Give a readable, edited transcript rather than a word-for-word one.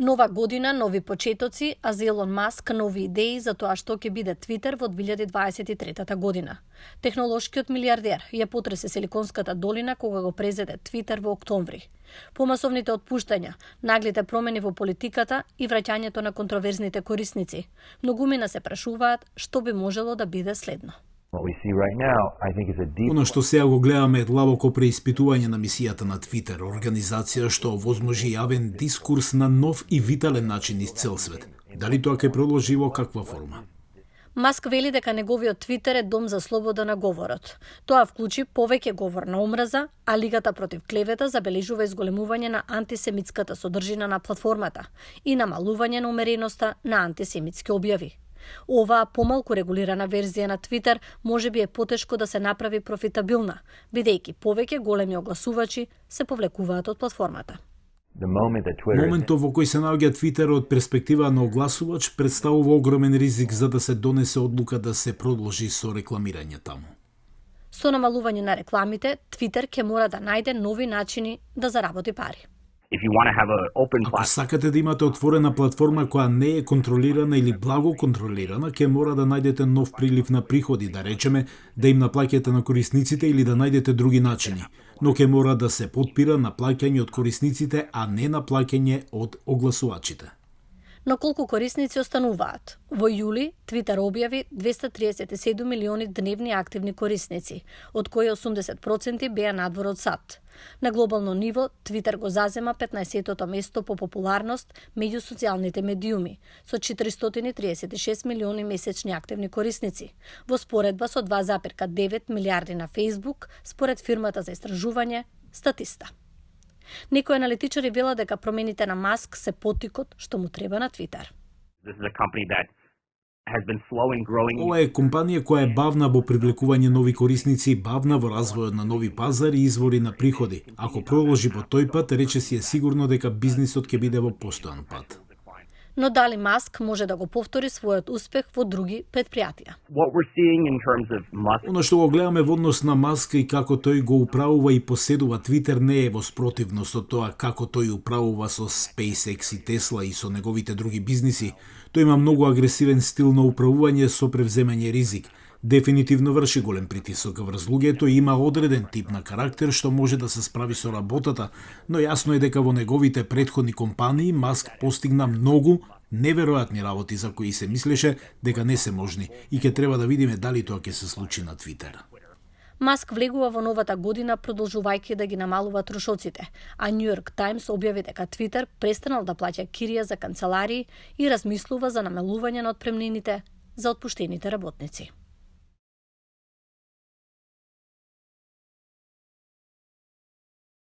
Нова година, нови почетоци, а за Илон Маск нови идеи за тоа што ќе биде Твитер во 2023 година. Технолошкиот милиардер ја потресе Силиконската долина кога го презеде Твитер во октомври. Помасовните отпуштања, наглите промени во политиката и враќањето на контроверзните корисници. Многумина се прашуваат што би можело да биде следно. Оно што сега го гледаме е длабоко преиспитување на мисијата на Твитер, организација што возможи јавен дискурс на нов и витален начин из цел свет. Дали тоа ќе продолжи во каква форма? Маск вели дека неговиот Твитер е дом за слобода на говорот. Тоа вклучи повеќе говор на омраза, а Лигата против клевета забележува изголемување на антисемитската содржина на платформата и намалување на умереноста на антисемитски објави. Оваа помалку регулирана верзија на Твитер можеби е потешко да се направи профитабилна, бидејќи повеќе големи огласувачи се повлекуваат од платформата. Моментот во кој се наоѓа Твитер од перспектива на огласувач представува огромен ризик за да се донесе одлука да се продолжи со рекламирање таму. Со намалување на рекламите, Твитер ќе мора да најде нови начини да заработи пари. Ако сакате да имате отворена платформа која не е контролирана или благо контролирана, ќе мора да најдете нов прилив на приходи, да речеме, да им наплаќате на корисниците или да најдете други начини. Но ќе мора да се потпира на плаќање од корисниците, а не на плаќање од огласувачите. Но колку корисници остануваат? Во јули, Твитер објави 237 милиони дневни активни корисници, од кои 80% беа надвор од САД. На глобално ниво, Твитер го зазема 15-тото место по популарност меѓу социјалните медиуми, со 436 милиони месечни активни корисници, во споредба со 2,9 милиарди на Facebook, според фирмата за истражување Статиста. Некои аналитичари велат дека промените на Маск се поттикот што му треба на Твитер. Ова е компанија која е бавна во привлекување нови корисници, бавна во развојот на нови пазари и извори на приходи. Ако продолжи во тој пат, речиси е сигурно дека бизнисот ќе биде во постојан пат. Но дали Маск може да го повтори својот успех во други предпријатија? Оно што го гледаме во однос на Маск и како тој го управува и поседува Твитер не е во спротивност од тоа како тој управува со SpaceX и Tesla и со неговите други бизниси. Тој има многу агресивен стил на управување со превземање ризик. Дефинитивно врши голем притисок врз луѓето и има одреден тип на карактер што може да се справи со работата, но јасно е дека во неговите претходни компании Маск постигна многу неверојатни работи за кои се мислеше дека не се можни и ќе треба да видиме дали тоа ќе се случи на Твитер. Маск влегува во новата година продолжувајќи да ги намалува трошоците, а Нью Йорк Таймс објави дека Твитер престанал да плаќа кирија за канцеларии и размислува за намалување на отпремнините за отпуштените работници.